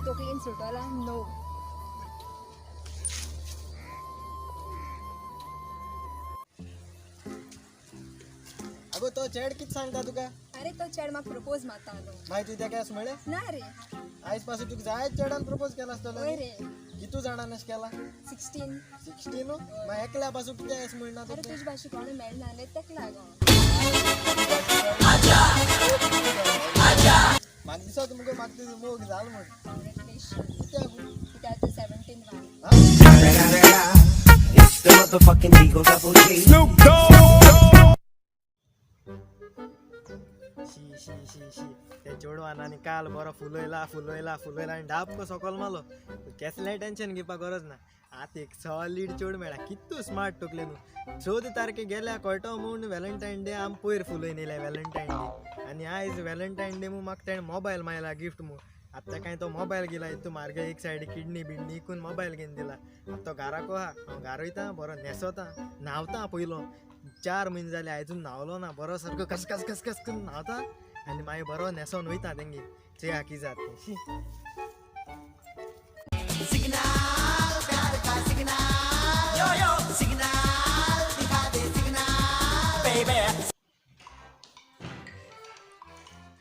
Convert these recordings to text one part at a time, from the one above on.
तकलेन सुटोला नो. अगो तो चेड कित सांगता तुका? अरे तो चेड म्हाका प्रपोज मारतालो. मागीर तुवें तेका अशें म्हळें? ना रे. आयज पासून तुका जायत चेडान प्रपोज केला आसतलो. हय रे. कितू जाणान अशें केला? 16. 16? मागीर एकल्या पासून कितें अशें म्हणना? अरे तुजे भाशेन कोण मेळना न्ही तेका लागोन. म्हाका दिसता मुगो म्हाका तुजो मोग जालो म्हण. कॉंग्रेच्युलेशन. कित्याक? कित्याक तूं 17 one. It's the motherfucking Eagle Double G. शी शी शी शी, त्या चेडवान आनी काल बरो फुलयला फुलयला फुलयला आनी डाबको सकल मारलो. केसलें टेंशन घेवपाक गरज ना. आतां एक सॉलीड चेडूं मेळ्ळा, कितू स्मार्ट तकले न्हू. 14 तारखे गेल्या कळटो म्हूण व्हॅलेंटायन डे आम पयर फुलयन येयल्या व्हॅलेंटायन डे. आनी आयज व्हॅलेंटायन डे म्हूण म्हाका तेणें मोबायल मागला गिफ्ट म्हूण. आतां तेका तो मोबायल घेला. हितू मार्गे एक सायड किडनी बिडनी इकून मोबायल घेवन दिला. आतां तो घराक आहा, हांव घरा वयता, बरो न्हेसोता, न्हांवता. पयलो 4 म्हयने जाले आयजून न्हांवलो ना. बरो सारको कस कस कस कस करून न्हांवता आनी मागीर बरो न्हेसोन वयता तेंगे. चया कितें जाता तें. शी.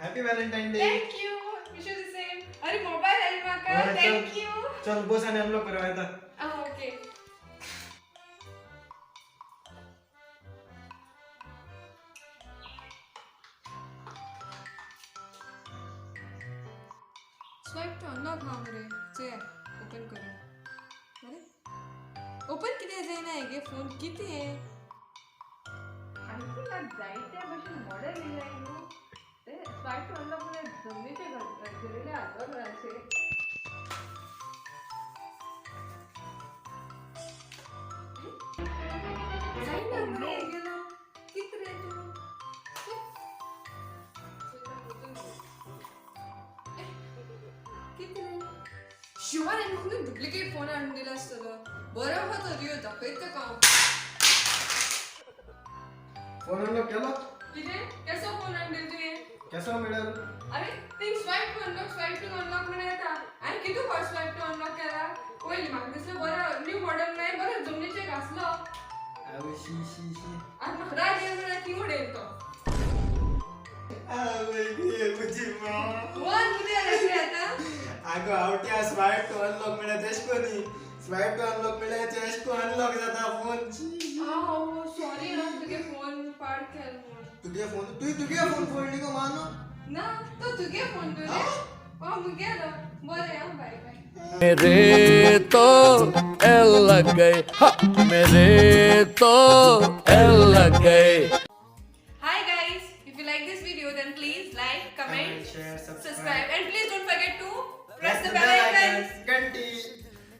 Happy Valentine day. Thank you. Wish you the same. अरे मोबाईल आहे माका. Thank you. चल बस आनी अनलॉक करूया आता. ओके. स्वाइप टू अनलॉक हा मरे. चया ओपन करूया. अरे ओपन कितें जायना हेगे फोन कितें? आयफोनाक जायत्या भशेन मॉडल येयलाय न्हू. ते स्वाइप टू अनलॉक म्हळ्यार जमनीचे गरजेले हातवर अशें जायना मरे गेलो. कित रे तूं? कित रे? शुअर आनी खंय डुप्लिकेट फोन हाडून दिला आसतलो. बरो आहा तो रियो, दाखयता ताका हांव. फोन अनलॉक केलो? कितें? केसो फोन हाडून दिलो तुवें? केसो मेळ्ळो? अरे thing swipe to unlock, swipe to unlock म्हणून येता. आनी कितू फावट स्वायप टू अनलॉक केला? पयलीं म्हाका दिसलें बरो न्यू मॉडल नाही, बरो जमनीचेर घासलो. आवय, शी शी शी. आनी म्हाका राग येयलो जाल्यार थिंग उडयलो तो. आवय गे म्हजी माँ. वन कितें जालें रे आतां? आगो आवट्या, स्वायप टू अनलॉक म्हळ्यार तेश कोनी. स्वायप टू अनलॉक म्हळ्यार तेश को अनलॉक जाता फोन. हांव सॉरी हां, तुगे फोन पाड केलो म्हूण. तुगे फोन, तुवें तुगे फोन फोडली गो मानो. ना, तो तुगे फोन न्हू रे. हो मुगेलो. बरें आं, बाय बाय. मेरे तो एल लग गए, हा, मेरे तो एल लग गए. Hi guys, if you like this video then please like, comment, share, subscribe. Subscribe.